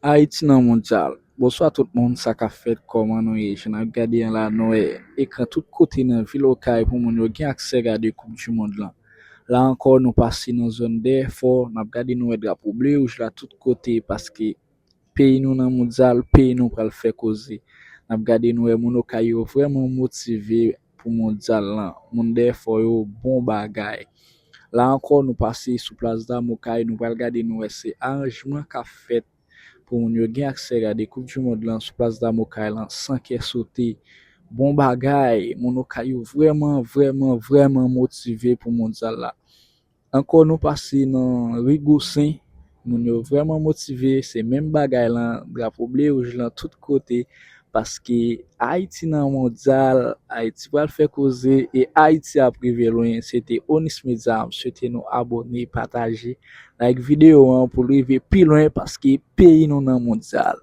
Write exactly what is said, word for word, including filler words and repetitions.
Ayiti nan mondyal. Bonswa tout moun, sa k ap fèt, kòman nou ye? Jan n ap gade an la, nou wè ekran tout kote nan vil Okay pou moun yo gen aksè gade koup di mond lan. La ankò, nou pase nan zòn dèyè fò, n ap gade, nou wè drapo ble wouj la tout kote, paske peyi nou nan mondyal, peyi nou pral fè koze. N ap gade, nou wè moun Okay yo vrèman motive pou mondyal lan. Moun dèyè fò yo, bon bagay. La ankò, nou pase sou plas dam Okay, nou pral gade, nou wè se aranjman k ap fèt pou moun yo gen aksè gade koup di mond lan sou plas dam Okay lan san kè sote. Bon bagay, moun Okay yo vrèman, vrèman, vrèman motive pou mondyal la. Ankò, nou pase nan ri Gousen, moun yo vrèman motive, se menm bagay lan, drapo ble wouj lan tout kote, paske Ayiti nan mondyal, Ayiti pral fè koze e Ayiti ap rive lwen. Se te Onis Media, m swete nou abòne, pataje, like videyo an pou l rive pi lwen, paske peyi nou nan mondyal.